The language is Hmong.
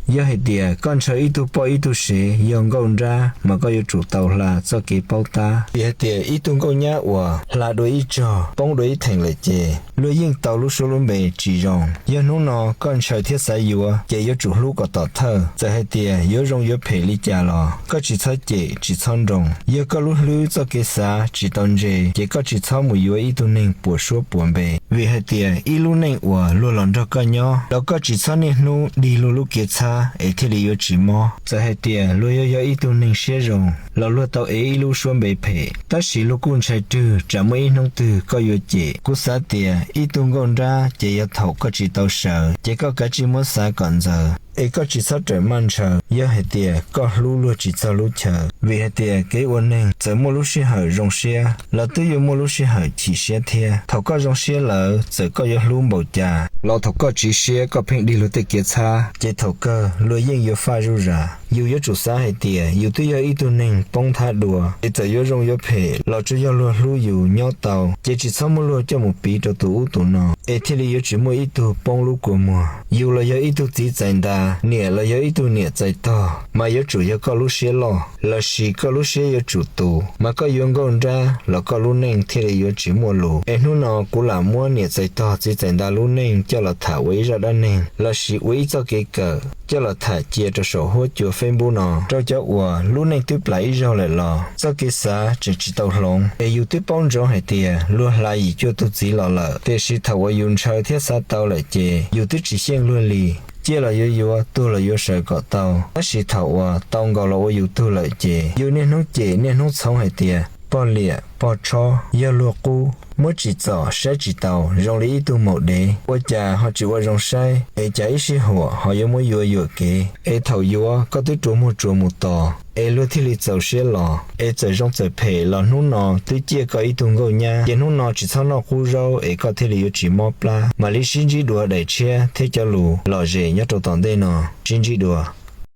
Yog hais tias koj ntshaw ib tug poj ib tug sev yog nkauj nrab, mas koj yuav tsum tau hla txoj kev paub tab. Vim hais tias ib tug nkauj nyab uas hla dua ib tsog poob dua ib theem lawm ces luag yeej tau lub suab lub npe tsis zoo. Yog hnub no koj ntshaw thiab xav yuav, ces yuav tsum hlub kom tom thawj. Txawm hais tias yuav zoo yuav phem li cas los koj tsis txhob cem tsis txhob nroo. Yog koj lub hlwb txoj kev xav tsis tau ntse, ces koj tsis txhob mus yuav ib tug neeg puas suab puas npe. Vim hais tias ib lub neej uas luag los nrog koj nyob los koj tsis txhob niaj hnub dig luag lub kev txhab es thiaj li yuav tsis mob. Txawm hais tias luag yuav yog ib tug neeg siab zoo los luag tau ev ib lub suab npe phem, tab sis luag kuj ntshai rwg tsam muaj ib hnub twg koj yuav cem. Kuv xav tias ib tug nkauj nrab ces yog thaum koj tsis tau sawv ces koj kav tsij muab xav kom ntxaws es koj tsis txhob rawm maj ntshaw. Yog hais tias koj hlub luag tsis txog lub chaw, vim hais tias kev ua neeg txawm muaj lub sij hawm zoo siab los twb yuav muaj lub sij hawm chim siab thiab. Thaum koj zoo siab lawm, txawm koj yuav hlub npaum cas los thaum koj tsiv siab koj pheej dig luag tej kev txhab, ces thaum kawg luag yeej yuav faj zuj zam. Yus yuav tsum xav hais tias yus twb yog ib tug neeg poob nthab dua, es txawm yuav zoo yuav phem los tsuas yog luag hlub yus nyob tau, ces tsis txhob muab luag coj mus piv rau tus ub tus no, es thiaj li yuav tsis muaj ib tug poob lub kua muag. Yus los yog ib tug txiv txais nta, niam los yog ib tug niam txais tog, mas yuav tsum yog koj lub siab loj lossis koj lub siab yuav tsum tus, mas koj yuav nkauj nrab los koj lub neej thiaj li yuav tsis muaj lus. Es hnub no kuv lam muab niam txais tog txiv txais nta lub neej coj los tham ua ib zaj dab neeg lossis ua ib txoj kev kawm coj los tham cia rau saum huab cua Facebook no rau cov uas lub neej twb plam ib zaug lawm los txoj kev xav tseem tsis tau hloov. Es yus twb paub ntsoov hais tias luag hla yim cuaj tug txiv los lawm, tiam sis thaum uas yus ntshaw thiab xav tau lawm ces yus twb tsis xyeej luag li. Ciaj los yuav yuav, tuag los yuav sawv kom tau, tab sis thaum uas tau nkaus los ua yus tug lawm ces yus niaj hnub cem niaj hnub txhoov hais tias pog liam pog tshob yog luag qub, muab tsim txom saib tsis taus zoo li ib tug maum dev, ua cas ho tsis ua zoo saib, es cas ib sij huam ho yuav muab yuav yuam kev. Es thaum yuav koj twb rua muag tsuas mus tos, es luag thiaj li txaus siab los. Es txawm zoo txawm phem los hnub no twb ciaj koj ib tug nkauj nyab, ces hnub no tsis txhob noj qub zaub es koj thiaj li yuav tsis mob plab. Mam li sib ntsib dua daim tshiab thiab cov lus lom zem nyob rau tom ntej no. Sib ntsib dua.